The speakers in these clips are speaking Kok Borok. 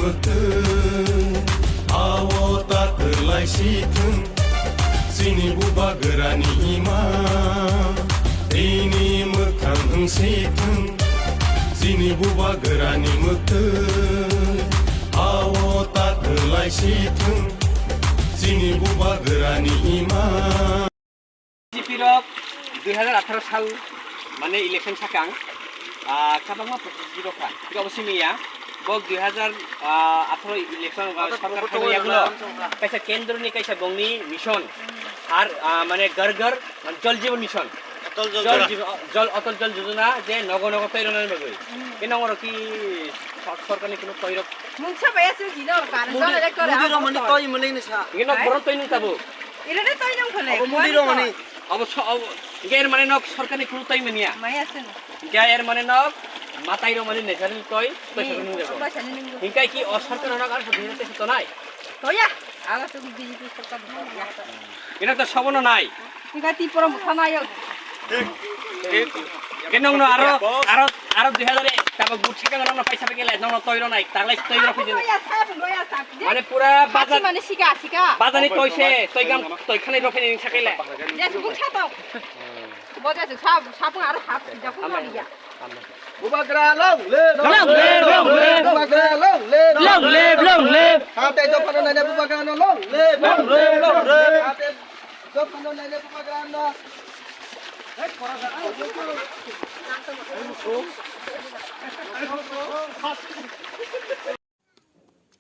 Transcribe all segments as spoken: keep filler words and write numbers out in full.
Mwktwng, ao ta kwlai si thwng, chini bubagrani ima, tini mwkhang wng si thwng, chini bubagrani mwktwng, ao ta kwlai si thwng, chini bubagrani ima. B J P rok dui hajar atharo sal mane election sakang, ah, kabangma protest rok kha. Tei obo simi ya, bok dui hajar atharo election ba sorkar khaina yagulo kaisa kendro ni kaisa bongni mission. Har, ah, mane Ghar Ghar, mane Jal Jeevan Mission. Atal Jal Jal Jal. Jeev-, Jal, Atal Jal Jojona je nogo nogo toi rwnani bagwi. Khe nongoro ki sor-, sorkarni kuno toi rok? Mungsa bai aswk jino, karon Modi, jona jai kore, Modi ah, rok mani toi. Toi mwnwi ni sa. Ngi nok Hai? Boron toi nung tabu. Ira de toi nung khole, Abo Modi kuani rok toi. Mani. Abo so-, abo, hingke er mane nok sorkarni kunu toi mania. Maya sen. Hingke er mane nok matai rok mani natural toi, toi Hmm, sorkarni nung jago. Toi sani nung. Hingke ki o sorkar nok ar sadi te to nai. Toya, aga to B J P sorkar to ya. Ina to sobono nai. Hingke ti poro mukha mayo. Ke nong no aro, aro, aro dui hajar ek tabo gut sikang nong no paisa pegele, nong no toi ro nai, taglai toi ro pijin. Toya, sab, toya, sab. Mane pura Hati bazar, mane sika, sika. Bazar ni toi se, toi gam, toi khane ro pini sakele. Jas buk sa to. Boja se sab, sab aro hap, sida pun mali ya. Bubagra long live! Long live, long live! Bubagra long live! Long live, long live! Hate jokhano naina Bubagra no long live! Long live, long live! Hate jokhano naina Bubagra no.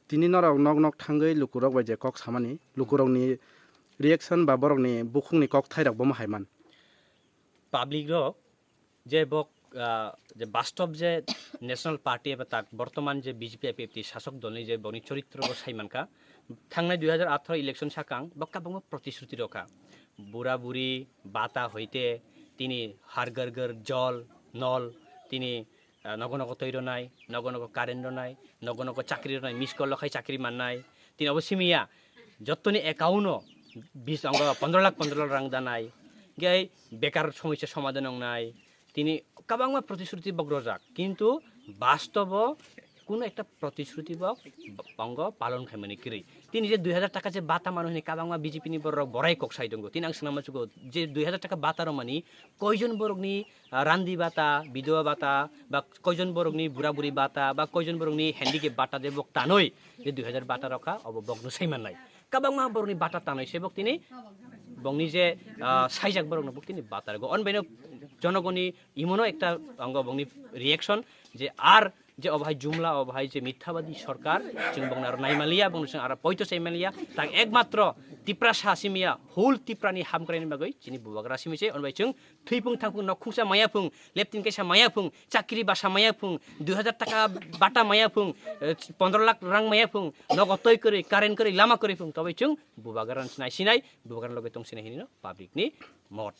Tini norok nok nok thangwi lukurok bai je kok samani, lukurokni reaction ba borokni bukhukni kok thairok bomo hai man. Public rok je bok, ah, je bastob je National Party eba tak bortoman je B J P I P F T sasok dolni je bokni choritro bo sai mankha, thangnai dui hajar atharo election sakang bok kabangma protishruti rokha, bura buri bata hoite tini har ghar ghar jol nol tini ah, nogo nogo twi rwnai, nogo nogo current rwnai, nogo nogo chakri rwnai, miss call rok hai chakri mannai. Tini obo simi ya, jottoni account o bis ongko pondro lakh, pondro lakh rang danai. Gai bekar somosya somadhan wngnai. Tini kabangma protishruti bok rojak, kintu bastobo kuno ekta protishruti bok ongko palon khaimani kwrwi. Tini je dui hajar taka je bata mano hini kabangma B J P ni borok borai kok sai tongo. Tini ang swnam machugo je dui hajar taka bata romani koijon borokni ah, randi bata, bidhoba bata, ba koijon borokni bura buri bata, ba koijon borokni handicap bata je bok tanoi, je dui hajar bata rokha, obo bok no sai mannai. Kabangma borokni bata tanoi se bok tini bokni je, ah, saijak borokno bok tini bata rwgo. On baino jonogoni imono ekta ongo bokni reaction je ar je obo hai jumla, obo hai je mithabadi sorkar, chwng bokno aro naimaliya, bokno chwng aro poito sai maliya, tak ekmatro Tiprasa simiya, whole Tiprani hamkraini bagwi chini bubagra simi se, on bai chwng thwipung thangpung nok khungsa maya phung, leptin kaisa maya phung, chakri basa maya phung, dui hajar taka bata maya phung, eh, pondro lakh rang maya phung, nogo toi kwrwi, current kwrwi, lama kwrwi phung, tobai chwng bubagra sinai sinai, bubagra loge tong sinai hinino public ni mot.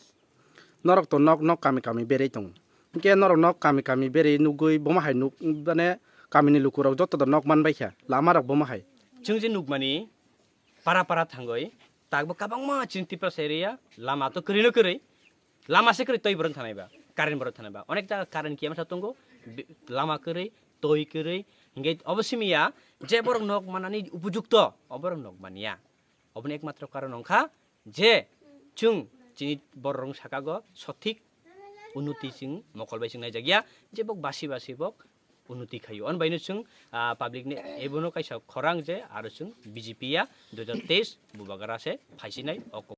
Norok to nok nok kami kami berwi tongo. Hwnkhe norok nok kami kami berwi nugwi bomo hai nuk, mane kamini lukurok joto to nok man baikha, lama rok bomo hai. Chwng je nukmani para para thangwi takbo kabangma chini Tiprasa area lama to kwrwino kwrwi. Lama se kwrwi twi borok thanai ba, current borok thanai ba. Onek jaga current kiyama sa tongo, bi-, lama kwrwi, twi kwrwi. Hingke obo simi ya je borok nok manani upojukto, oborok nok manya. Oboni ekmatro karon wngkha je chwng chini borok rong saka go sothik unnoti chwng mokol bai chwng naijakya, je bok basi basi bok unnoti khaio. On baino chwng, ah, public ni ebono kaisa khorang je aro chwng B J P ya dui hajar teis bubagra se phaisinai o kok.